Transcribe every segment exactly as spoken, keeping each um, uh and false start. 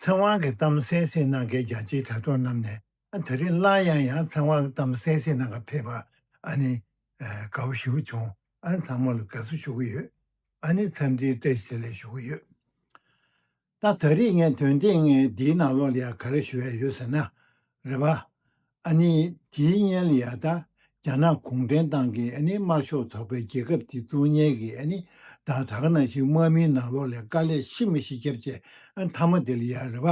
ཚེ་དབང་གི་གཏམ་གསན་གཟིགས་གནང་མཁན་རྒྱ་ཆེའི་དྲ་གྲོགས་རྣམས་ནས། ཨ་ད་རིང་སླར་ཡང་ཡང་ཚེ་དབང་གི་གཏམ་གསན་གཟིགས་གནང་ག་ཕེབས་པ་ཨ་ནི་ཨ་དགའ་པོ་ཞེ་པོ་བྱུང་། ཨ་ཚང་མ་ལ་དགའ་བསུ་ཞུ་གི་ཡོད། ཨ་ནི་འཚམས་འདྲིའི་བཀྲ་ཤིས་བདེ་ལེགས་ཞུ་གི་ཡོད། ད་ད་རེས་ངས་དོན་ཐེངས་འདིའི་ནང་ལོགས་ལ་ཡང་ག་རེ་ཞུ་ཡ་ཡོད་ཟེར་ན། རེད་པ། ཨ་ནི་དེའི་སྔོན་ལ་ཡང་ད་རྒྱ་ནག་གུང་ཁྲན་ཏང་གི་ཨ་ནི་དམར་ཤོག་ཚོགས་པའི་རྒྱལ་ཁབ་དེ་བཙུགས་མཁན་གྱི་ཨ་ནི་ད་ད་ག་ནང་བཞིན་དམག་མིའི་ནང་ལོགས་ལ་དཀའ་ལས་ཤི་མི་ཤི་བརྒྱབ་བྱས། ཨ་མཐའ་མ་དེ་ལ་ཡང་རེད་པ།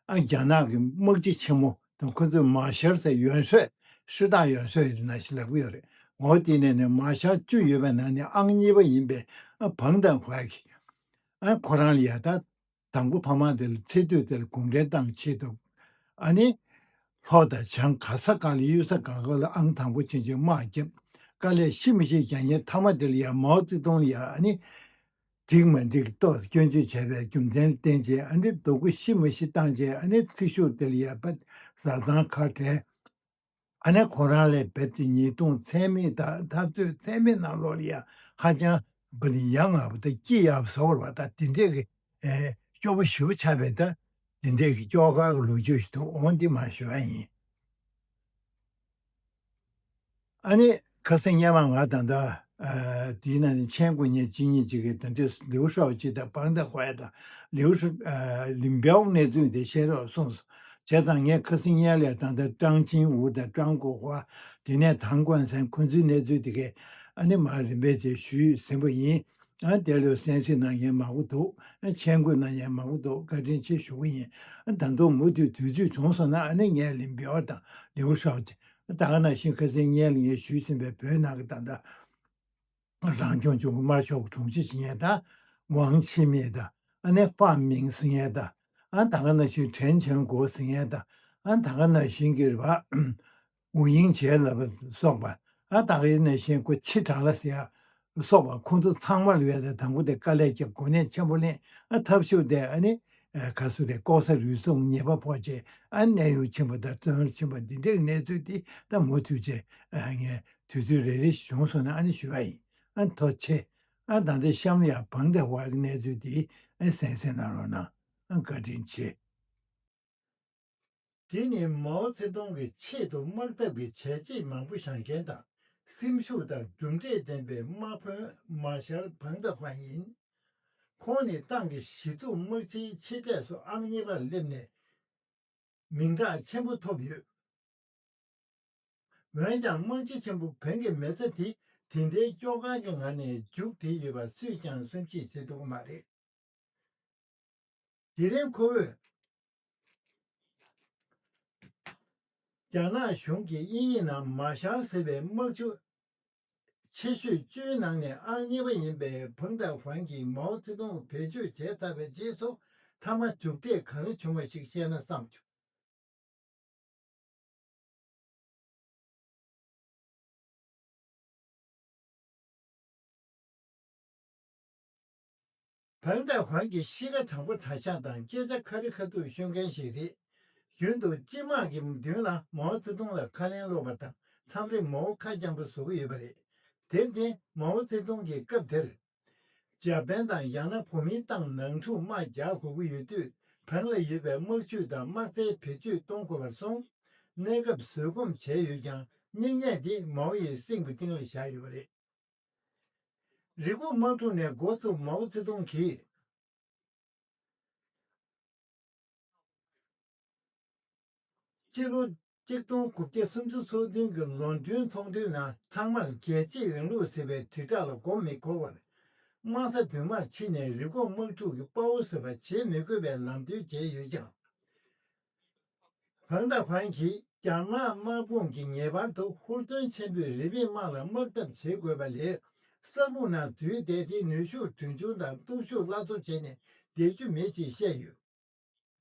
ཨ་རྒྱ་ནག་གི་དམག་སྤྱི་ཆེན་མོ་དང་ཁོ་ཚོས་མར་ཤལ་ཟེར་ཡོན་ཧྲོས་ཧྲི་ཏ་ཡོན་ཧྲོས་ཡིན་ན་ཞིག་ལབ་ཀྱི་ཡོད་རེད། འོ་དེ་ནས་ནི་མར་ཤལ་བཅུ་ཡོད་པའི་ནང་ནས་ཨང་གཉིས་པ་ཡིན་པའི་ཨ་བང་ཏན་ཧྭ་གིས་ཨ་ཁོ་རང་ལ་ཡ་ད་དང་པོ་ཐོག་མ་དེ་ལ་ཚེ་སྟོད་དེ་ལ་གུང་ཁྲན་ཏང་ཆེད་དུ་ཨ་ནི་ལྷོ་དང་བྱང་ག་ས་གང་ལ་གཡུལ་ས་གང་ག་ལ་ཨང་དང་པོ་ཕྱིན་ཆད་དམག་བརྒྱབ། དཀའ་ལས་ཤི་མི་ཤི་རྒྱག་མཁན་མཐའ་མ་དེ་ལ་ཡ་མའོ་ཙེ་ཏུང་ལ་ཡ་ཨ་ནི། འགྲིག་མ་འགྲིག་ཏོག་སྐྱོན་བརྗོད་བྱས་པའི་རྒྱུ་མཚན་ལ་བརྟེན་བྱས་ཨ་ནི་སྡུག་པོ་ཤི་མི་ཤི་བཏང་བྱས་ཨ་ནི་ཚེ་ཤུགས་དེ་ལ་ཡ་བ་བཟའ་ཚང་ཁ་བྲལ། ཨ་ནི་ཁོ་རང་ལས་བེད་དེ་ཉེས་རྡུང་ཚད་མེད་དང་འཐབ་རྩོད་ཚད་མེད་ནང་ལོགས་ལ་ཡ་ཧ་ཅང་བ་ནི་ཡ་ང་བ་དང་སྐྱི་གཡའ་བ་ཟོར་བ་དང་དེ་འདྲས་ཀྱི་ཨེ་སྐྱོ་པོ་ཞེ་པོ་ཆགས་པའི་ད་དེ་འདྲས་ཀྱི་སྐྱོ་གར་གྱི་ལོ་རྒྱུས་ཤིག་འདུག་འོང་འདི་མ་ཞུ་བ་ཡིན། ཨ་ནི་ཁ་སང་སྔོན་མ་ང་ད་ལྟ་ཨ་དེའི་ནང་ནས་མཆན་འགོད་མཁན་གཅིག་གཉིས་ཅིག་གིས་ད་ལྟའི་ལིའུ་ཧྲའོ་ཅི་དང་བང་ཏན་ཧྭ་དང་ལིའུ་ཧྲ་ཨ་ལིན་པའོ་གནས་ཚུལ་དེ་བཤད་རོགས་གསུངས་སོང་། བྱས་ཙང་ངས་ཁ་སང་སྔོན་ལ་ད་ལྟ་ཀྲང་ཅིན་ཝུ་དང་ཀྲང་གོ་ཧྭ། དེ་ནས་ཐང་ཀོན་སན་ཁོང་ཚོའི་གནས་ཚུལ་དེ་གས་ཨ་ནི་མར་རིམ་པས་བྱས་ཞུས་ཟིན་པ་ཡིན། ཨ་དེ་ལོས་གསན་གཟིགས་གནང་མཁན་མང་པོ་འདུག་ཨ་མཆན་འགོད་གནང་མཁན་མང་པོ་འདུག་བཀའ་དྲིན་ཆེ་ཞུ་གི་ཡིན། ཨ་ད་དུང་མུ་མཐུད་དུས་ཚོད་བྱུང་སོང་ན་ཨ་ནི་ངས་ལིན་པའོ་དང་ལིའུ་ཧྲའོ་ཅི། ད་ག་ནང་བཞིན་ཁ་སང་སྔོན་ལ་ངས་ཞུས་ཟིན་པའི་བོད་ནང་གི་ད་ལྟ་རང་སྐྱོང་ལྗོངས་ཀྱི་དམར་ཤོག་གི་དྲུང་ཆེ་བྱེད་མཁན་དང་ཝང་ཆི་མེ་དང་ཨ་ནི་ཧྥ་མིང་ཟེར་མཁན་དང་ཨ་ད་ག་ནང་བཞིན་ཁྲེན་ཆན་གོ་ཟེར་མཁན་དང་ཨ་ད་ག་ནང་བཞིན་གྱི་རེད་པ། ཝུ་ཡིང་ཇེ་ལབ་པ་སོགས་པ་ཨ་ད་ག་ནང་བཞིན་ཁོ་ཆི་དྲག་ལ་ཟེར་ཡ་སོགས་པ་ཁོང་ཚོ་ཚང་མ་ལ་བས་ད་དང་པོ་དེ་དཀའ་ལས་བརྒྱབ་གོ་གནས་ཆེན་པོ་ལེན་ཨ་ཐབས་ཤུགས་དེ་ཨ་ནི་ཨ་ག་སུ་རེད་ལྐོག་ཟ་རུལ་སུངས་ཉེས་པ་ཕོག་བྱས་ཨ་གནས་དབྱུང་ཕྱིན་པ་དང་བཙོན་ལ་ཕྱིན་པ་འདི་འདྲའི་གནས་ཚུལ་དེ་ད་མུ་མཐུད་བྱས་ཨ་ངས་དུས་ཚོད་རེ་རེ་བྱུང་སོང་ན་ཨ་ནི་ཞུ་བ་ཡིན། ཨ་ཐུགས་རྗེ་ཆེ། ཨ་ད་ལྟའི་གཤམ་ལ་ཡང་བང་ཏན་ཧྭ་གི་གནས་ཚུལ་དེ་ཨ་གསན་གཟིགས་གནང་རོགས་གནང་། ཨ་བཀའ་དྲིན་ཆེ། དེ་ནི་མའོ་ཙེ་ཏུང་གི་ཆེད་དུ་དམག་འཐབ་ཀྱི་བྱས་རྗེས་མང་པོ་བཞག་མཁན་དང་། སེམས་ཤུགས་དང་གྲུབ་འབྲས་ལྡན་པའི་དམག་དཔོན་མར་ཤལ་བང་ཏན་ཧྭ་ཡིན། ཁོང་ནི་ཏང་གི་གཞི་ཚུགས་དམག་སྤྱིའི་ཆེ་གྲས་སུ་ཨང་གཉིས་པར་སླེབས་ནས་མིང་གྲགས་ཆེན་པོ་ཐོབ་ཡོད། འོན་ཀྱང་དམག་སྤྱི་ཆེན་པོ་བོན་གྱི་མི་ཚེ་དེ་དེ་འདྲའི་སྐྱོ་གར་གྱི་ངང་ནས་མཇུག་བསྒྲིལ་ཡོད་པ་སུས་ཀྱང་བསམ་ཤེས་བྱེད་ཐུབ་ཀྱི་མ་རེད། དེ་རིང་ཁོ་བོས་རྒྱ་ནག་གཞུང་གིས་དབྱིན་ཡིག་ནང་མར་ཤལ་ཟེར་བའི་དམག་ཆུ་ཆེ་ཤོས་བཅུའི་ནང་ནས་ཨང་གཉིས་པ་ཡིན་པའི་བང་ཏན་ཧྭ་གིས་མའོ་ཙེ་ཏུང་བེད་སྤྱོད་བྱས་ཚར་བའི་རྗེས་སུ་མཐའ་མ་མཇུག་འབྲས་ག་རེ་བྱུང་བ་ཞིག་བཤད་ན་བསམ་བྱུང་། བང་ཏན་ཧྭ་གི་གཤིས་ཀ་དྲང་པོ་དྲང་གཞག་དང་སྐད་ཆ་ཁ་རི་ཁ་ཐུག་ཤོད་མཁན་ཞིག་རེད། རྒྱུན་དུ་སྤྱི་དམངས་ཀྱི་མདུན་ལ་མའོ་ཙེ་ཏུང་ལ་ཁ་ལན་སློག་པ་དང་མཚམས་རེ་མའོ་ཁ་རྐྱང་པོ་བཟོ་གི་ཡོད་པ་རེད། དེར་བརྟེན་མའོ་ཙེ་ཏུང་གིས་སྐབས་དེར། འཇར་པན་དང་ཡང་ན་གོ་མིན་ཏང་ནང་འཁྲུག་དམག་རྒྱག་དགོས་ཀྱི་ཡོད་དུས་བོན་ལ་ཡོད་པའི་དམག་ཇུས་དང་དམག་རྩལ་བེད་སྤྱོད་གཏོང་དགོས་པར་སོང་། གནས་སྐབས་བཟོད་སྒོམ་བྱས་ཡོད་ཀྱང་སྙིང་ནད་དེ་མའོ་ཡི་སེམས་ཀྱི་གཏིང་ལ་བཞག་ཡོད་པ་རེད། རི་ཀོན་དམག་འཁྲུག་ནས་འགོ་བཙུགས་མའོ་ཙེ་ཏུང་གིས། སྤྱི་ལོ་གཅིག་སྟོང་དགུ་བརྒྱ་སུམ་ཅུ་སོ་བདུན་གྱི་ལོ་ལོན་ཊོན་ཚོགས་འདུའི་ནང་ཚང་མར་རྒྱལ་གཅེས་རིང་ལུགས་ཟེར་བའི་དྲིལ་བསྒྲགས་ལ་མགོ་མི་འཁོར་བར། དམག་ས་མདུན་མར་ཕྱིན་ནས་རི་ཀོན་དམག་འཁྲུག་གི་དཔའ་བོ་ཟེར་བ་བྱེད་མི་དགོས་པའི་ལམ་སྟོན་བྱས་ཡོད་ཀྱང་། བང་ཏན་ཧྭ་གིས་རྒྱ་དམག་དམག་དཔུང་གིས་ངེས་པར་དུ་ཧུར་བརྩོན་ཆེན་པོས་རིས་མེད་དམག་ལ་དམག་འཐབ་བྱེད་དགོས་པ་ལས། ས་སྦུག་ནང་འཛུལ་བསྡད་དེ་ནུས་ཤུགས་གྲོན་ཆུང་དང་སྟོབས་ཤུགས་སླར་གསོ་བྱས་ནས་བསྡད་རྒྱུ་མེད་ཅེས་བཤད་ཡོད།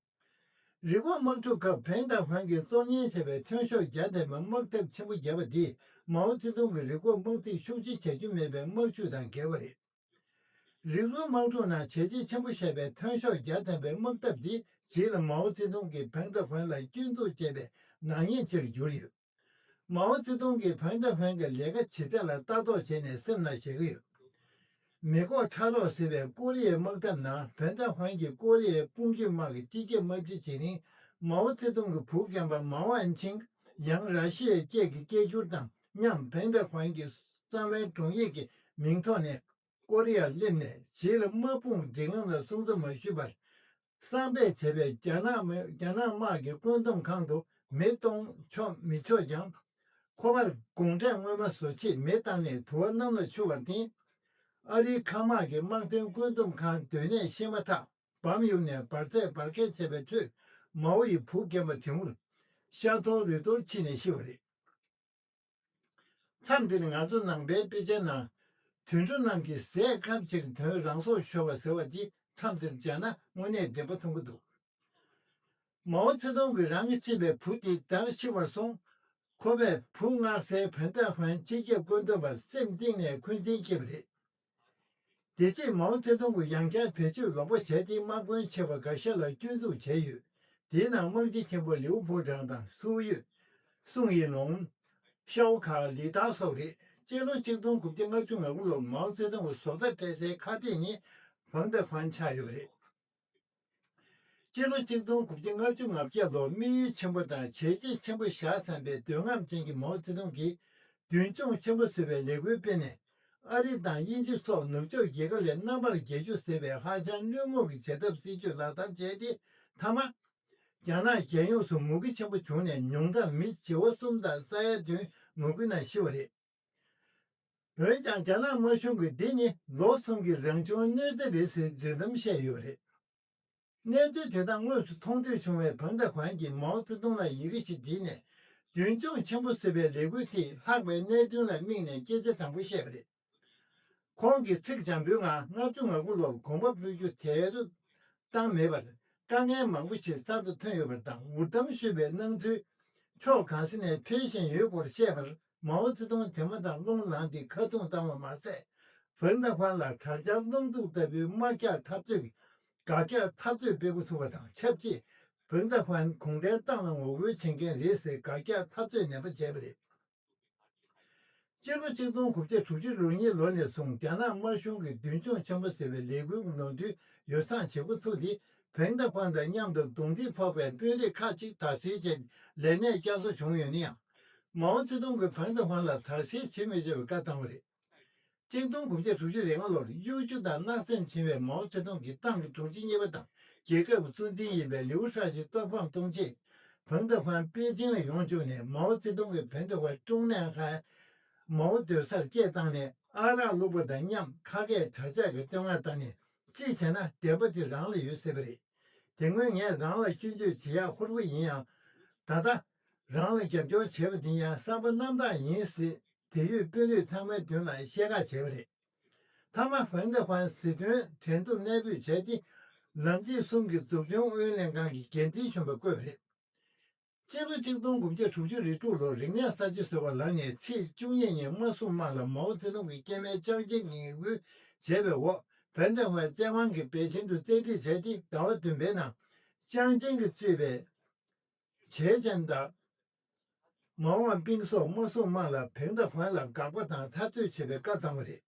རི་ཀོན་དམག་འཁྲུག་སྐབས་བང་ཏན་ཧྭ་གིས་གཙོ་གཉེར་བྱས་པའི་ཐོན་ཤོག་བརྒྱ་ལྡན་པའི་དམག་འཐབ་ཆེན་པོ་བརྒྱབ་པ་འདིས་མའོ་ཙེ་ཏུང་གི་རི་ཀོན་དམག་འཁྲུག་ཤུགས་ཆེ་བྱ་རྒྱུ་མེད་པའི་དམག་ཇུས་དང་འགལ་བ་རེད། རི་ཀོན་དམག་འཁྲུག་ནང་བྱས་རྗེས་ཆེན་པོ་བཞག་པའི་ཐོན་ཤོག་བརྒྱ་ལྡན་པའི་དམག་འཐབ་འདི་རྗེས་ལ་མའོ་ཙེ་ཏུང་གིས་བང་ཏན་ཧྭ་ལ་སྐྱོན་འཛུགས་བྱས་པའི་ནག་ཉེས་ཆེ་རུ་གྱུར་ཡོད། མའོ་ཙེ་ཏུང་གིས་བང་ཏན་ཧྭ་གི་ལས་ཀ་ཇི་ལྟར་ལ་ལྟ་རྟོག་བྱས་ནས་སེམས་ནང་བཞག་གི་ཡོད། མེ་འགོག་ཁྲ་རོགས་ཟེར་བའི་ཀོ་རི་ཡའི་དམག་འཐབ་ནང་བན་ད་ཧོན་གྱིས་ཀོ་རི་ཡའི་དཔུང་འཇུག་དམག་གི་སྤྱི་ཁྱབ་དམག་སྤྱི་བྱེད་རིང་མའོ་ཙེ་ཏུང་གི་བུ་རྒན་པ་མའོ་ཨན་ཆིང་ཡང་ར་ཤི་ཡའི་སྐད་ཀྱི་སྐད་སྒྱུར་དང་མཉམ་བན་ད་ཧོན་གྱི་གསང་བའི་དྲུང་ཡིག་གི་མིང་ཐོག་ནས་ཀོ་རི་ཡར་སླེབས་ནས་རྗེས་ལ་དམག་དཔུང་སྒྲིག་ལམ་ལ་སྲུང་བརྩི་མ་ཞུས་པར། གསང་སྦས་བྱས་པའི་རྒྱ་ནག་མི་རྒྱ་ནག་དམག་གི་བཀོད་འདོམས་ཁང་དུ་མེ་གཏོང་ཆོག་མི་ཆོག་ཀྱང་། ཁོ་པར་དགོང་གྲས་སྔོན་མ་བཟོ་ཆེད་མེ་བཏང་ནས་དུ་བ་གནམ་ལ་འཕྱུར་བར་བརྟེན། ཨ་རིའི་མཁའ་དམག་གི་དམག་དོན་བཀོད་འདོམས་ཁང་སྡོད་གནས་ཤེས་མ་ཐག་བམ་གཡུགས་ནས་འབར་རྫས་འབར་གས་བྱས་པའི་ཁྲོད་མའོ་ཡི་བུ་རྒན་པ་དེ་མུར་ཤ་འཐོར་རུས་འཐོར་ཕྱིན་ནས་ཤི་བ་རེད། མཚམས་འདིར་ང་ཚོ་ནང་པའི་དཔེ་ཆའི་ནང་། དུད་འགྲོ་རྣམས་ཀྱི་ཟས་སྐབས་ཅིག་དོན་རང་སྲོག་ཤོར་བ་ཟེར་བ་འདི་མཚམས་འདིར་སྦྱར་ན་དངོས་གནས་བདེན་པ་མཐོང་གི་འདུག་མའོ་ཙེ་ཏུང་གིས་རང་གི་གཅེས་པའི་བུ་དེ་མདར་ཤི་བར་སོང་། ཁོ་པས་བུ་མངགས་སའི་བན་ཏེ་ཧོན་སྤྱི་ཁྱབ་བཀོད་འདོམས་པར་སེམས་གཏིང་ནས་འཁོན་འཛིན་སྐྱེས་པ་རེད། དེ་རྗེས་མའོ་ཙེ་ཏུང་གིས་ཡང་བསྐྱར་བེད་སྤྱོད་ལོག་པ་བྱས་ཏེ་དམག་དཔོན་ཆེ་བ་འགའ་ཤས་ལ་སྐྱོན་འཛུགས་བྱས་ཡོད། དེའི་ནང་དམག་སྤྱི་ཆེན་པོ་ལིའུ་ཕོ་ཀྲང་དང་སུའུ་ཡོད། སུང་ཡི་ལུང་། ཤའོ་ཁ་ལི་ཏཱ་སོགས་རེད། སྤྱི་ལོ་གཅིག་སྟོང་དགུ་བརྒྱ་ལྔ་བཅུ་ང་དགུ་ལོར་མའོ་ཙེ་ཏུང་གི་བཟོ་ལྟ་སྤྲད་སའི་ཁ་གཏད་ནི་བང་ཏེ་ཧོན་ཆགས་ཡོད་པ་རེད། སྤྱི་ལོ་གཅིག་སྟོང་དགུ་བརྒྱ་ལྔ་བཅུ་ང་བརྒྱད་ལོར་དམིགས་ཡུལ་ཆེན་པོ་དང་བྱས་རྗེས་ཆེན་པོ་བཞག་བསམ་པའི་འདོད་རྔམ་ཅན་གྱི་མའོ་ཙེ་ཏུང་གིས་མདུན་སྐྱོང་ཆེན་པོ་བཟོ་བའི་ལས་འགུལ་སྤེལ་ནས། ཨ་རི་དང་དབྱིན་ཇི་སོགས་ནུབ་ཕྱོགས་རྒྱལ་ཁབ་ལས་རྣམ་པར་རྒྱལ་རྒྱུ་ཟེར་བའི་ཧ་ཅང་བླུན་རྨོངས་ཀྱི་བྱེད་ཐབས་སྲིད་ཇུས་ལག་བསྟར་བྱས་ཏེ། མཐའ་མ། རྒྱ་ནག་རྒྱལ་ཡོངས་སུ་མུ་གེ་ཆེན་པོ་བྱུང་ནས་ཉུང་མཐར་མི་བྱེ་བ་གསུམ་དང་ས་ཡ་བདུན་མུ་གེ་ནང་ཤི་བ་རེད། འོན་ཀྱང་རྒྱ་ནག་དམར་གཞུང་གིས་འདི་ནི་ལོ་གསུམ་གྱི་རང་བྱུང་གནོད་འཚེ་རེད་ཟེར་རྫུན་གཏམ་བཤད་ཡོད་པ་རེད། གནས་ཚུལ་དེ་དག་དངོས་སུ་མཐོང་ཐོས་བྱུང་བའི་བང་ཏེ་ཧོན་གྱིས་མའོ་ཙེ་ཏུང་ལ་ཡི་གེ་ཞིག་བྲིས་ནས། མདུན་སྐྱོང་ཆེན་པོ་བཟོས་པའི་ལས་འགུལ་དེས་ལྷག་པའི་གནད་དོན་ལ་དམིགས་ནས་སྐད་ཆ་དྲང་པོ་བཤད་པ་རེད། ཁོང་གིས་ཚིག་འཇམ་པོའི་ངང་ལྔ་བཅུ་ང་དགུ་ལོར་དགོངས་པ་ཕུལ་རྒྱུ་དལ་བུར་བཏང་མེད་པར། དཀའ་ངལ་མང་པོ་ཞིག་གསར་དུ་ཐོན་ཡོད་པ་དང་འུར་གཏམ་ཤོད་པའི་སྣང་ཚུལ་ཕྱོགས་གང་ས་ནས་འཕེལ་བཞིན་ཡོད་སྐོར་བཤད་པར། མའོ་ཙེ་ཏུང་དེ་མ་ཐག་རླུང་ལངས་ཏེ་ཁ་རྡུང་བཏང་བ་མ་ཟད། བང་ཏེ་ཧོན་ལ་དྲག་ཆར་རླུང་འཚུབ་ལྟ་བུའི་དམག་རྒྱག་འཐབ་རྩོད། དགག་རྒྱག་འཐབ་རྩོད་སྤེལ་འགོ་ཚུགས་པ་དང་ཆབས་ཅིག་བང་ཏེ་ཧོན་གུང་ཁྲན་ཏང་ལ་ངོ་རྒོལ་བྱེད་མཁན་རེད་ཟེར་དགག་རྒྱག་འཐབ་རྩོད་ནན་པོ་བྱས་པ་རེད། སྤྱི་ལོ་གཅིག་སྟོང་དགུ་བརྒྱ་དྲུག་ཅུ་རེ་གཉིས་ལོ་ནས་བཟུང་རྒྱ་ནག་དམར་གཞུང་གིས་མདུན་སྐྱོང་ཆེན་པོ་ཟེར་བའི་ལས་འགུལ་ནོར་འཁྲུལ་ཡོ་བསྲང་བྱེད་འགོ་ཚུགས་ཏེ། བང་ཏེ་ཧོན་དང་མཉམ་དུ་རྡུང་རྡེག་ཕོག་པའི་དཔོན་རིགས་ཁག་ཅིག་དག་སེལ་བྱས་ལས་གནས་བསྐྱར་གསོ་བྱུང་ཡོད་ན་ཡང་། མའོ་ཙེ་ཏུང་གིས་བང་ཏེ་ཧོན་ལ་དག་སེལ་བྱེད་མི་བྱེད་པའི་བཀའ་བཏང་བ་རེད། གཅིག་སྟོང་དགུ་བརྒྱ་དྲུག་ཅུ་རེ་ལྔ་ལོར་གཡོ་སྒྱུ་དང་བརྣག་སེམས་ཆེ་བའི་མའོ་ཙེ་ཏུང་གིས་ཏང་གི་དྲུང་ཆེ་གཉིས་པ་དང་རྒྱལ་ཁབ་ཀྱི་གཙོ་འཛིན་ཡིན་པའི་ལིའུ་ཧྲ་ཞི་གཏོར་ཕམ་གཏོང་ཆེད། བང་ཏེ་ཧོན་པེ་ཅིང་ལ་ཡོང་བཅུག་ནས་མའོ་ཙེ་ཏུང་གིས་བན་ཏེ་ཧོན་ཀྲུང་ནན་ཧའེ་མའོ་སྡོད་སར་སྐད་བཏང་ནས་ཨ་རག་བླུགས་པ་དང་མཉམ་ཁ་སྐད་དྲག་ཆག་གི་བསྟོད་བསྔགས་བཏང་ནས། གཅིག་བྱས་ན་བདེན་པ་དེ་རང་ལ་ཡོད་ཟེར་བ་རེད། དེ་སྔོན་ངས་རང་ལ་སྐྱོན་བརྗོད་བྱེད་ཡག་ཧུར་པོ་ཡིན་ཡང་། ད་ལྟ་རང་ལ་རྒྱབ་སྐྱོར་བྱས་པ་དེ་ཡང་བསམ་པ་རྣམ་དག་ཡིན་ཟེར། དེ་ཡོད་དཔོན་རིགས་ཚང་མའི་མདུན་ལ་བཤད་ཁ་བྱས་པ་རེད། མཐའ་མ་བན་ཏེ་ཧོན་ཟིན་ཐོའི་འགྲན་བསྡུར་གནས་སྤོས་བྱས་ཏེ། ལམ་ཐིག་གསུམ་གྱི་འཛུགས་སྐྲུན་ཨུ་ཡོན་ལྷན་ཁང་གི་འགན་འཛིན་གཞོན་པར་བསྐོས་པ་རེད། སྤྱི་ལོ་གཅིག་སྟོང་དགུ་བརྒྱ་དྲུག་ཅུ་རེ་དྲུག་ལོར་རིག་གནས་གསར་བརྗེ་ཟེར་བ་ལངས་ནས་ཚེས་བཅུ་གཉིས་ཉིན་དམར་སྲུང་དམག་ལ་མའོ་ཙེ་ཏུང་གི་སྐྱེས་དམན་ཅང་ཅན་ངན་སྐུལ་བྱས་པའི་འོག་བན་ཏེ་ཧོན་བཙན་དབང་གིས་པེ་ཅིན་དུ་བཙན་ཁྲིད་བྱས་ཏེ་ཟླ་བ་བདུན་པའི་ནང་ཅང་ཅན་གྱིས་གཙོས་པའི་ཆེ་ཅན་དང་། མའོ་ཝང་པིང་སོགས་དམར་སྲུང་དམག་ལ་བན་ཏེ་ཧོན་ལ་དགག་པ་དང་འཐབ་རྩོད་བྱེད་པའི་བཀའ་བཏང་བ་རེད།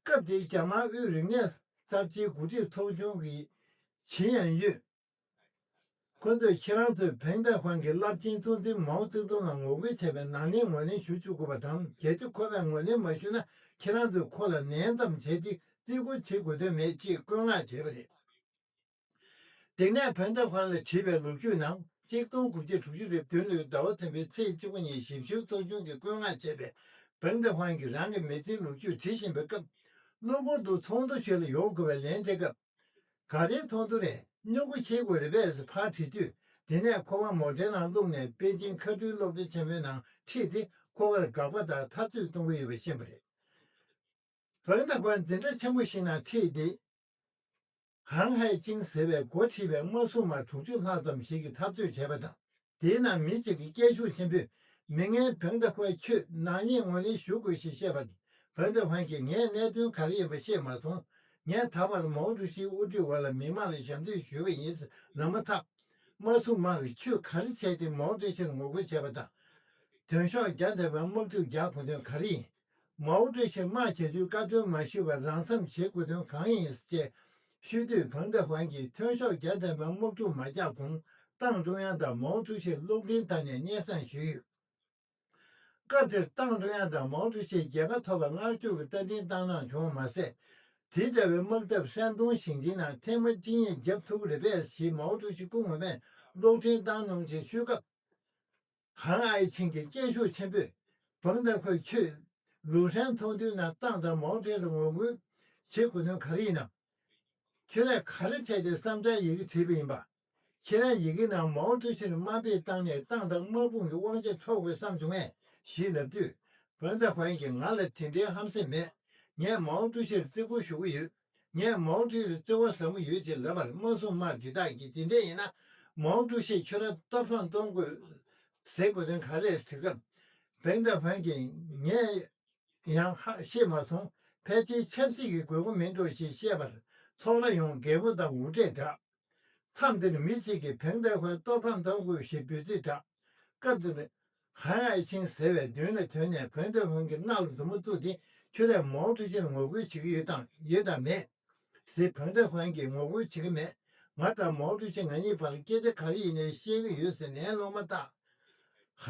སྐབས་དེའི་རྒྱ་དམར་དབུས་རིག་གནས་གསར་བརྗེའི་འགོ་ཁྲིད་ཚོགས་ཆུང་གི་ཆིན་ཡན་ཡོད། ཁོ་ཚོས་ཁྱེད་རང་ཚོས་བན་ཏེ་ཧོན་གྱི་རླབས་ཆེན་གཙོ་འཛིན་མའོ་ཙེ་ཏུང་ལ་ངོ་རྒོལ་བྱས་པའི་ནག་ཉེས་ངོས་ལེན་ཞུ་བཅུག་དགོས་པ་དང་། གལ་ཏེ་ཁོ་པས་ངོས་ལེན་མ་ཞུས་ན། ཁྱེད་རང་ཚོས་ཁོ་ལ་ནན་ཙམ་བྱས་ཏེ་བརྩི་བཀུར་བྱེད་དགོས་དོན་མེད་ཅེས་བཀོད་མངགས་བྱས་པ་རེད། དེ་ནས་བན་ཏེ་ཧོན་ལ་བྲིས་པའི་ལོ་རྒྱུས་ནང་། གཅིག་སྟོང་དགུ་བརྒྱ་དྲུག་ཅུ་རེ་བདུན་ལོའི་ཟླ་བ་བདུན་པའི་ཚེས་བཅུ་དགུ་ཉིན་ཞིབ་བཤེར་ཚོགས་ཆུང་གིས་བཀོད་མངགས་བྱས་པའི་བན་ཏེ་ཧོན་གྱིས་རང་གི་མི་ཚེའི་ལོ་རྒྱུས་བྲི་བཞིན་པའི་སྐབས། གློ་བུར་དུ་ཚོགས་འདུ་ཞིག་ལ་ཡོང་དགོས་པའི་ལན་སྤྲད་སྐབས། ག་རེའི་ཚོགས་འདུ་རེད། སྨྱུ་གུ་འཁྱེར་དགོས་རེད་པས་ཟེར་ཕར་དྲིས་དུས། དེ་ནས་ཁོ་པ་མོ་ཊའི་ནང་བླུགས་ནས་པེ་ཅིང་མཁའ་འགྲུལ་སློབ་གྲྭ་ཆེན་མོའི་ནང་ཁྲིད་དེ། ཁོ་པར་དགག་པ་དང་འཐབ་རྩོད་གཏོང་གི་ཡོད་པ་ཤེས་པ་རེད། བན་ཏེ་ཧོན་འཛིན་གྲྭ་ཆེན་པོ་ཞིག་ནང་ཁྲིད་དེ། ཧང་ཧའེ་ཅིང་ཟེར་བའི་འགོ་ཁྲིད་པའི་དམར་སྲུང་དམག་དྲུག་ཅུ་ལྷག་ཙམ་ཞིག་གིས་འཐབ་རྩོད་བྱས་པ་དང་། དེའི་ནང་མི་གཅིག་གིས་སྐད་ཤུགས་ཆེན་པོས། མི་ངན་བན་ཏེ་ཧོན་ཁྱོས་ནག་ཉེས་ངོས་ལེན་ཞུ་དགོས་ཞེས་བཤད་པར། བན་ཏེ་ཧོན་གྱིས་ངས་གནད་དོན་ག་རེ་ཡིན་པ་ཤེས་མ་སོང་། ངས་ད་བར་མའོ་ཀྲུའུ་ཞིའི་དབུ་ཁྲིད་འོག་ལ་མི་མང་ལ་ཞབས་འདེགས་ཞུས་པ་ཡིན་ཟེར་ལབ་མ་ཐག་དམར་སྲུང་དམག་གིས་ཁྱོས་ག་རེ་བྱས་ཏེ་མའོ་ཀྲུའུ་ཞིར་ངོ་རྒོལ་བྱས་པ་དང་། ཐོན་ཤོག་བརྒྱ་འདེབས་པའི་དམག་འཐབ་རྒྱག་དགོས་དོན་ག་རེ་ཡིན། མའོ་ཀྲུའུ་ཞི་དམག་བྱ་རྒྱུའི་བཀའ་འཁྲོལ་མ་ཞུས་པར་རང་མཚམས་བྱེད་དགོས་དོན་གང་ཡིན་ཅེས་ཞུས་དུས། ཕེང་ཏེ་ཧུའེ་གྱིས་ཐོན་ཤོག་བརྒྱ་ལྡན་པའི་དམག་འཁྲུག་མ་རྒྱག་གོང་ཏང་ཀྲུང་དབྱང་དང་མའོ་ཀྲུའུ་ཞིར་གློག་འཕྲིན་བཏང་ནས་སྙན་སེང་ཞུས་ཡོད། སྐབས་དེར་ཏང་ཀྲུང་དབྱང་དང་མའོ་ཀྲུའུ་ཞིས་རྒྱལ་ཁ་ཐོབ་པར་བསྔགས་བརྗོད་ཀྱི་རྟ་མགྲིན་བཏང་གནང་བྱུང་བ་མ་ཟད། དེ་འདྲ་བའི་དམག་འཐབ་ཧྲན་ཏུང་ཞིང་ཆེན་ནང་ཐེངས་མ་གཅིག་གཉིས་བརྒྱབ་ཐུབ་ཀྱི་རེད་པས་ཞེས་མའོ་ཀྲུའུ་ཞི་སྐུ་ངོ་མས་གློག་འཕྲིན་བཏང་གནང་ཞིང་ཞུས་སྐབས། ཧང་ཨའེ་ཆིང་གིས་སྐད་ཤུགས་ཆེན་པོས། ཕེང་ཏེ་ཧུའེ་ཁྱོད། ལུའུ་ཧྲན་ཚོགས་འདུའི་ནང་ཏང་དང་མའོ་ཀྲུའུ་ཞི་ལ་ངོ་རྒོལ་བྱེད་དགོས་དོན་ག་རེ་ཡིན་ནམ། ཁྱོད་རས་ག་རེ་བྱས་ཏེ་བསམ་འཆར་ཡི་གེ་བྲིས་པ་ཡིན་པ། ཁྱེད་རང་ཡི་གེ་ནང་མའོ་ཀྲུའུ་ཞིར་དམའ་འབེབས་བཏང་ནས་ཏང་དང་དམག་དཔུང་གི་དབང་ཆ་འཕྲོག་དགོས་བསམ་བྱུང་ངས་ཞེས་ལབ་དུས། ཕེང་ཏེ་ཧུའེ་གིས་ང་ལ་དེ་འདྲའི་ཧམ་སེམས་མེད། ངས་མའོ་ཀྲུའུ་ཞིར་བརྩི་བཀུར་ཞུ་གི་ཡོད། ངས་མའོ་ཀྲུའུ་ཞིར་བརྩེ་བ་ཟབ་མོ་ཡོད་ཅེས་ལབ་པར་དམར་སྲུང་དམག་དེ་དག་གིས་དེ་འདྲ་ཡིན་ན་མའོ་ཀྲུའུ་ཞིས་ཁྱོད་རང་གཏོར་ཕམ་གཏོང་དགོས་ཟེར་དགོས་དོན་ག་རེ་རེད་ཟེར་སྐབས། ཕེང་ཏེ་ཧུའེ་གིས་ངས་ཡང་ཧ་ཤེས་མ་སོང་། ཕལ་ཆེར་ཆབ་སྲིད་ཀྱི་དགོས་མཁོ་མིན་འགྲོ་ཞེས་བཤད་པར་ཚོགས་ར་ཡོངས་གད་མོ་དང་འུར་སྒྲས་བསྒྲགས། མཚམས་དེར་མི་གཅིག་གིས་ཕེང་ཏེ་ཧུའེ་གཏོར་ཕམ་གཏོང་དགོས་ཞེས་འབོད་ཚིག་བསྒྲགས། སྐབས་དེར། ཧན་ཨའེ་ཆིང་ཟེར་བས་མདུན་ལ་ཐོན་ནས་ཕེང་ཏེ་ཧུའེ་གི་རྣ་ལ་མཛུབ་མོ་བཙུགས་ཏེ། ཁྱོད་རས་མའོ་ཀྲུའུ་ཞིར་ངོ་རྒོལ་བྱེད་ཀྱི་ཡོད་དམ་ཡོད་དམ་མེད། ཟེར་ཕེང་ཏེ་ཧུའེ་གིས་ངོ་རྒོལ་བྱེད་ཀྱི་མེད། ང་དང་མའོ་ཀྲུའུ་ཞི་ང་གཉིས་བར་སྐད་ཆ་ག་རེ་ཡིན་ནའི་བཤད་ཀྱི་ཡོད་ཟེར་ལན་སློང་མ་ཐག་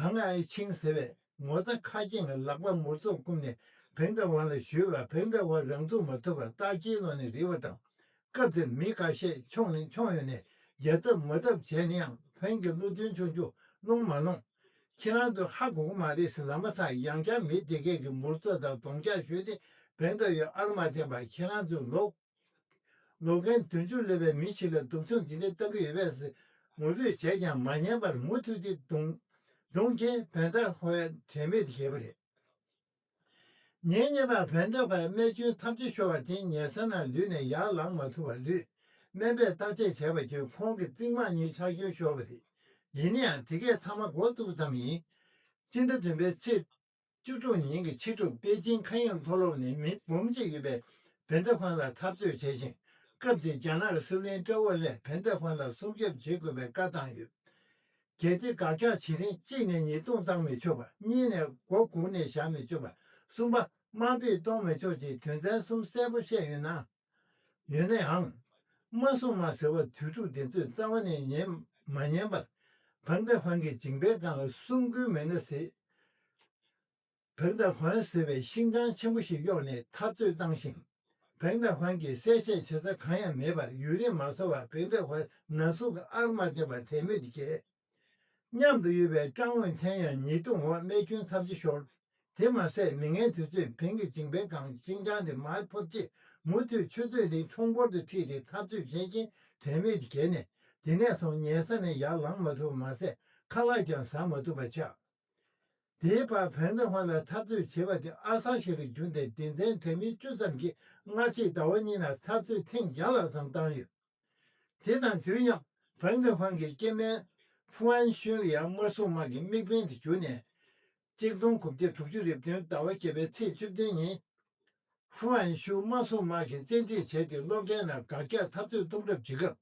ཧང་ཨའེ་ཆིང་ཟེར་བས་ངོ་ཚ་ཁ་སྐྱེངས་ལ་ལག་པ་མུར་ཙོག་བསྐུམས་ནས་ཕེང་ཏེ་ཧུའེ་ལ་ཞུས་པ། ཕེང་ཏེ་ཧུའེ་རང་ཚུགས་མ་ཐུབ་པར་རྟགས་ཅན་ལོག་ནས་རིལ་བ་དང་། སྐབས་དེར་མི་ཁ་ཤས་མཆོང་ནས་མཆོང་ཡོང་ནས་ཡ་འཐབ་མ་འཐབ་བྱས་ན་ཡང་ཕེང་གི་བློ་མཐུན་ཆུང་ཆུང་སློང་མ་སློང་། ཁྱེད་རང་ཚོ་ཧ་གོ་གི་མ་རེད་ཟེར་ལབ་མ་ཐག་ཡང་བསྐྱར་མི་དེ་གས་ཀྱི་མུར་ཙོག་དང་གདོང་ལྕག་གཞུས་ཏེ་ཕེང་ཏེ་ཧུའེ་ཨར་མ་འཐེན་པ། ཁྱེད་རང་ཚོས་ལོ་ལོ་རྒན་བདུན་ཅུ་སླེབས་པའི་མི་ཞིག་ལ་སྡུག་སྦྱོང་འདི་འདྲ་བཏང་གི་ཡོད་པས་ཟེར་ངུ་འབོད་བྱས་ཀྱང་མ་ཉན་པར་མུ་མཐུད་དེ་རྡུང་རྡུང་རྐྱེན་ཕེང་ཏེ་ཧུའེ་དྲན་མེད་དུ་བརྒྱལ་བ་རེད། ཉེ་ཉེ་མར་ཕེང་ཏེ་ཧུའེ་རྨས་སྐྱོན་ཐབས་ཇུས་ཤོར་བ་དེ་ཉལ་ས་ནང་ལུས་ནས་ཡར་ལངས་མ་ཐུབ་པར་ལུས། སྨན་པས་བརྟག་དཔྱད་བྱས་པ་བརྒྱུད་ཁོང་གི་རྩིབ་མ་གཉིས་ཆག་སྐྱོན་ཤོར་བ་རེད། ཡིན་ན་ཡང་དེ་གས་ཚང་མ་འགོ་བཙུགས་ཙམ་ཡིན། སྤྱི་ཟླ་བདུན་པའི་ཚེས་བཅུ་དྲུག་ཉིན་གྱི་ཕྱི་དྲོར་པེ་ཅིང་མཁའ་དབྱིངས་མཐོ་སློབ་ནས་མི་འབུམ་གཅིག་ཡོད་པའི་ཕེང་ཏེ་ཧུའེ་ལ་འཐབ་རྩོད་བྱས་ཤིང་། སྐབས་དེར་རྒྱ་ནག་གི་སྲིད་བློན་ཀྲོའུ་ཨེན་ལའེས་ཕེང་ཏེ་ཧུའེ་ལ་སྲུང་སྐྱོབ་བྱེད་དགོས་པའི་བཀའ་བཏང་ཡོད། གལ་ཏེ་དགག་རྒྱག་བྱེད་རིང་གཅིག་ནས་ཉེས་རྡུང་བཏང་མི་ཆོག་པ། གཉིས་ནས་མགོ་སྒུར་ནས་བཞག་མི་ཆོག་པ། གསུམ་པ། དམའ་འབེབས་གཏོང་མི་ཆོག་ཅེས་དོན་ཚན་གསུམ་གསལ་པོ་བཤད་ཡོད་ན། ཡོད་ན་ཡང་། དམར་སྲུང་དམག་ཟེར་བ་དུས་ཕྲུག་དེ་ཚོས་རྩ་བ་ནས་ཉན་མ་ཉན་པར། ཕེང་ཏེ་ཧུའེ་གི་མཇིང་པའི་སྒང་ལ་སྲུང་སྐུད་མེ་སྣ་ཟེར། ཕེང་ཏེ་ཧུའེ་ཟེར་བའི་ཤིང་ཆང་ཆེན་པོ་ཞིག་གཡོགས་ནས་འཐབ་རྩོད་བཏང་ཞིང་། ཕེང་ཏེ་ཧུའེ་གིས་གསལ་བཤད་བྱེད་ས་གང་ཡང་མེད་པར་ཡུན་རིང་མ་སོང་བར་ཕེང་ཏེ་ཧུའེ་ན་ཟུག་གི་ཨར་མ་འཐེན་པར་དྲན་མེད་དུ་བརྒྱལ། མཉམ་དུ་ཡོད་པའི་ཀྲང་ཝུན་ཐེན་ཡང་ཉེས་རྡུང་འོག་རྨས་སྐྱོན་ཚབས་ཆེ་ཤོར། དེ་མ་ཟད་མི་ངན་དེ་ཚོས་ཕེང་གི་མཇིང་པའི་སྒང་ཤིང་ཆང་དེ་མར་ཕབ་རྗེས་མུ་མཐུད་ཆུ་ཚོད་རིང་ཁྲོམ་སྐོར་དུ་ཁྲིད་དེ་འཐབ་རྩོད་བྱས་རྐྱེན་དྲན་མེད་དུ་བརྒྱལ་ནས་དེ་ནས་བཟུང་ཉལ་ས་ནས་ཡར་ལངས་མ་ཐུབ་པ་མ་ཟད་ཁ་ལག་ཀྱང་ཟ་མ་ཐུབ་པ་ཆགས། དེའི་བར་ཕན་ཏེ་ཧོན་ལ་འཐབ་རྩོད་བྱེད་པ་དེ་ཨ་གསར་ཞིག་ལ་གྱུར་ཏེ་སྡེ་ཚན་དྲ་མིན་བཅུ་ཙམ་གྱིས་སྔ་ཕྱི་ཟླ་བ་གཉིས་ནང་འཐབ་རྩོད་ཐེངས་བརྒྱ་ལྷག་ཙམ་བཏང་ཡོད། དེ་དང་དུས་མཉམ་ཕན་ཏེ་ཧོན་གྱི་སྐྱེ་དམན་ཧྥུ་ཨན་ཤུན་ལ་ཡང་དམར་སྲུང་དམག་གི་དམིགས་འབེན་དུ་གྱུར་ནས། གཅིག་སྟོང་དགུ་བརྒྱ་དྲུག་ཅུ་རེ་བདུན་ཟླ་བ་བརྒྱད་པའི་ཚེས་བཅུ་བདུན་ཉིན། ཧྥུ་ཨན་ཤུ་དམར་སྲུང་དམག་གིས་བཙན་ཁྲིད་བྱས་ཏེ་སློབ་གྲྭའི་ནང་དགག་རྒྱག་འཐབ་རྩོད་གཏོང་གྲབས་བྱེད་སྐབས།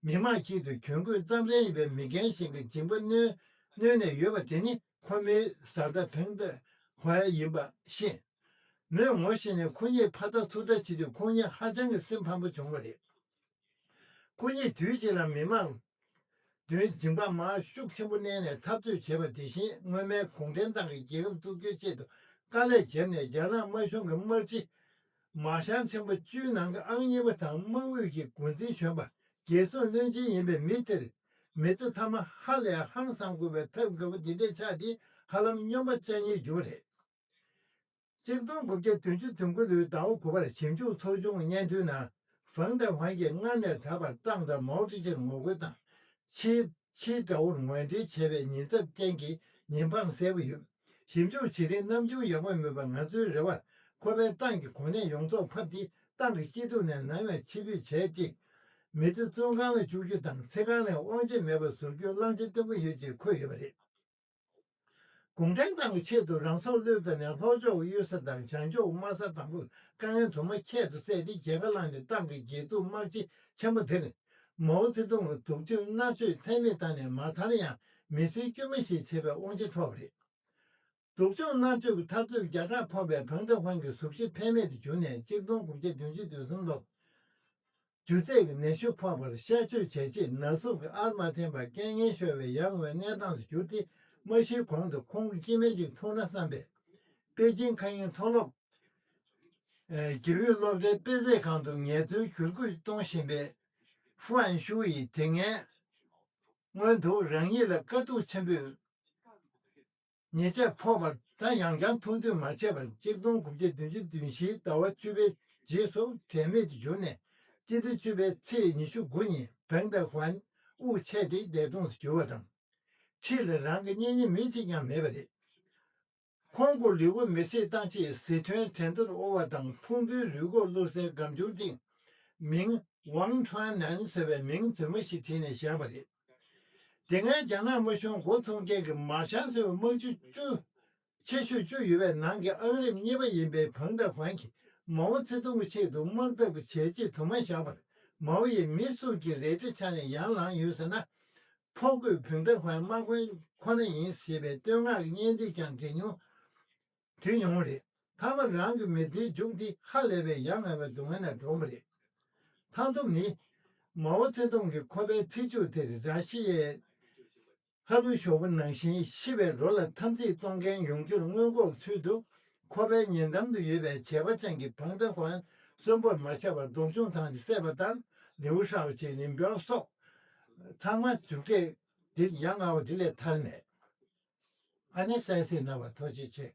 མི་མང་དཀྱིལ་དུ་གྱོན་གོས་ཙམ་རེ་ཡིན་པའི་མི་རྒན་ཞིག་གི་མཇིང་པ་གནོན་གནོན་ནས་ཡོད་པ་དེ་ནི་ཁོ་མོའི་བཟའ་ཟླ་ཕན་ཏེ་ཧོན་ཡིན་པ་ཤེས། མོས་ངོ་ཤེས་ནས་ཁོ་གཉིས་ཕར་ལྟ་ཚུར་ལྟ་བྱེད་དུས་ཁོ་གཉིས་ཧ་ཅང་གི་སེམས་ཕམ་པོ་བྱུང་བ་རེད། ཁོ་གཉིས་དུས་གཅིག་ལ་མི་མང་མདུན་མཇིང་པ་མར་ཤུགས་ཆེན་པོ་མནན་ནས་འཐབ་རྩོད་བྱས་པ་དེ་བཞིན་སྔོན་མའི་གུང་ཁྲན་ཏང་གི་རྒྱལ་ཁབ་འཛུགས་རྒྱུའི་ཆེད་དུ་དཀའ་ལས་བརྒྱབ་ནས་རྒྱ་ནག་དམར་གཞུང་གི་དམག་སྤྱི་མར་ཤལ་ཆེན་པོ་བཅུའི་ནང་གི་ཨང་གཉིས་པ་དང་དམག་ཨུད་ཀྱི་འགོ་འཛིན་གཞོན་པ་རྒྱལ་སྲུང་བློན་ཆེན་ཡིན་པའི་མི་དེར་མི་ཚེ་མཐའ་མ་ཧ་ལས་ཧང་སང་དགོས་པའི་ཐབས་དགའ་པོ་འདི་འདྲས་ཆགས་ཏེ་ཧ་ལམ་སྨྱོན་པ་བཅའ་ཉེས་གྱུར་པ་རེད། གཅིག་སྟོང་དགུ་བརྒྱ་བདུན་ཅུ་དོན་དགུ་ལོའི་ཟླ་བ་དགུ་པར་ཞིབ་འཇུག་ཚོགས་ཆུང་གི་སྙན་ཐོའི་ནང་ཕང་ཏེ་ཧོན་གྱིས་སྔར་ནས་ད་བར་ཏང་དང་མའོ་ཀྲུའུ་ཞིར་ངོ་རྒོལ་དང་། ཕྱིའི་ཕྱིའི་དགྲ་བོར་ངོས་འཛིན་བྱས་པའི་ཉེན་ཚབས་རྐྱེན་གྱིས་ཉེས་པ་གསལ་པོ་ཡོད། ཞིབ་འཇུག་བྱེད་རིང་རྣམ་འགྱུར་ཡག་པོ་མེད་པར་ང་ཚོའི་རེ་བར་ཁོ་པས་ཏང་གི་གོ་གནས་ཡོངས་རྫོགས་ཕབ་སྟེ་ཏང་གི་སྐྱིད་སྡུག་ནས་ནམ་ཡང་ཕྱིར་འབུད་བྱས་རྗེས། མི་ཚེ་བཙོན་ཁང་ལ་བཅུག་རྒྱུ་དང་ཚེ་གང་ལ་དབང་ཆ་མེད་པར་བཟོ་རྒྱུའི་བླང་བྱ་བརྟན་པོ་ཡོད་ཅེས་འཁོད་ཡོད་པ་རེད། གུང་ཁྲན་ཏང་གི་ཆེད་དུ་རང་སྲོག་བློས་བཏང་ནས་ལྷོ་ཕྱོགས་གཡུལ་ས་དང་བྱང་ཕྱོགས་དམག་ས་དང་པོར་དཀའ་ངལ་དུ་མ་ཁྱད་དུ་བསད་དེ་རྒྱལ་ཁ་བླངས་ནས་ཏང་གི་རྒྱལ་འཛུགས་དམག་སྤྱི་ཆེན་པོ་དེར་མའོ་ཙེ་ཏུང་གི་སྡུག་སྦྱོང་མནར་གཅོད་ཚད་མེད་བཏང་ནས་མ་མཐར་ཡང་མི་སེར་དཀྱུས་མ་ཞིག་བྱེད་པའི་དབང་ཆ་འཕྲོག་པ་རེད། སྡུག་སྦྱོང་མནར་གཅོད་ཀྱི་འཐབ་རྩོད་རྒྱ་ཕྲག་ཕོག་པའི་ཕང་ཏི་ཧོན་གྱི་གཟུགས་གཞི་ཕན་མེད་དུ་གྱུར་ནས་གཅིག་སྟོང་དགུ་བརྒྱ་བདུན་ཅུ་དོན་གསུམ་ལོར། རྒྱུ་རྫས་ཀྱི་ནད་གཞི་ཕོག་པར་གཤག་བཅོས་བྱས་རྗེས་ན་ཟུག་གིས་ཨར་མ་འཐེན་པར་རྐྱེན་ངན་ཤོར་བའི་ཡ་ང་བའི་གནས་སྟངས་སུ་གྱུར་ཏེ་མ་ཤིའི་གོང་དུ་ཁོང་གི་སྐྱེ་དམན་ཅིག་ཐུག་ན་བསམ་པས། པེ་ཅིང་མཁའ་དབྱིངས་མཐོ་སློབ། ཨེ། དགེ་འོས་སློབ་གྲྭའི་དཔེ་མཛོད་ཁང་དུ་ངལ་རྩོལ་བསྒྱུར་བཀོད་གཏོང་བཞིན་པའི་ཧྥུ་ཨན་ཤུ་ཡིས་དེ་སྔའི་སྔོན་དུ་རང་ཉིད་ལ་དཀའ་སྡུག་ཆེན་པོས་ཉེས་ཆད་ཕོག་པར་ད་ཡང་བསྐྱར་ཐུགས་འདོད་མ་བྱས་པར་གཅིག་སྟོང་དགུ་བརྒྱ་བདུན་ཅུ་དོན་བཞིའི་ཟླ་བ་བཅུ་པའི་རྗེས་སུ་དྲན་མེད་དུ་གྱུར་ནས་སྤྱི་ཟླ་བཅུ་པའི་ཚེས་ཉི་ཤུ་དགུ་ཉིན་བེང་ཏ་ཧུའན་དབུགས་ཆད་དེ་འདས་གྲོངས་སུ་གྱུར་བ་དང་། འཁྲིས་ལ་རང་གི་གཉེན་ཉེ་མི་གཅིག་ཀྱང་མེད་པ་རེད། ཁོང་གི་ལུས་པོ་མེ་བསྲེགས་བཏང་རྗེས་ཟི་ཁྲོན་དྲན་རྟོག་དབུལ་བ་དང་ཕུང་པོའི་རུས་ཁོག་བླུགས་སའི་སྒམ་ཆུང་སྟེང་མིང་ཝང་ཁྲོན་ནན་ཟེར་བའི་མིང་རྫུན་མ་ཞིག་བྲིས་ནས་བཞག་པ་རེད། དེ་སྔའི་རྒྱ་ནག་དམར་གཞུང་མགོ་འཐོམས་མཁན་གྱི་མར་ཤལ་ཟེར་བའི་དམག་སྤྱི་བཅུ་ཆེ་ཤོས་བཅུ་ཡོད་པའི་ནང་གི་ཨང་རིམ་གཉིས་པ་ཡིན་པའི་བང་ཏ་ཧུའན་གྱིས་མའོ་ཙེ་ཏུང་གི་ཆེད་དུ་དམག་འཐབ་ཀྱི་བྱས་རྗེས་དུ་མ་བཞག་པར་མའོ་ཡིས་མི་གསུམ་གྱི་རལ་གྲི་འཕྱར་ནས་ཡར་ལངས་ཡོད་ཟེར་ན། ཕོ་རྒོད་བུན་ཏ་ཧོན་དམག་དཔོན་ཁོ་ན་ཡིན་ཞེས་པའི་བསྟོད་བསྔགས་ཀྱི་སྙན་ཚིག་ཀྱང་འབྲི་མྱོང་། བྲིས་མྱོང་བ་རེད། མཐའ་མ་རང་གི་མི་ཚེའི་མཇུག་འདི་ཧ་ལས་པའི་ཡ་ང་བའི་སྡུག་བསྔལ་ལ་གྲོངས་པ་རེད། མཐའ་སྡོམ་ནི། མའོ་ཙེ་ཏུང་གིས་ཁོ་པའི་ཚེ་མཇུག་དེར་ར་ཤི་ཡའི་ཧ་ལུ་ཞོགས་པ་ནང་བཞིན་ཤི་བའི་རོ་ལ་འཐབ་འཛིང་གཏོང་མཁན་ཡོང་རྒྱུར་སྔོན་འགོག་ཚུལ་དུ་ཁོ་པའི་ཉེ་འགྲམ་དུ་ཡོད་པའི་བྱེད་པ་ཅན་གྱི་བང་ཏ་ཧོན་གསོན་པོར་མ་ཆགས་པར་སྡུག་སྦྱོང་བཏང་སྟེ་བསད་པ་ལྟར་ལིའུ་ཧྲའོ་ཆེ་ལིན་པའོ་སོགས་ཚང་མ་མཇུག་འབྲས་འདི་ཡ་ང་བ་འདི་ལས་ཐར་མེད། ཨ་ནེ་གསན་གཟིགས་གནང་བར་ཐུགས་རྗེ་ཆེ།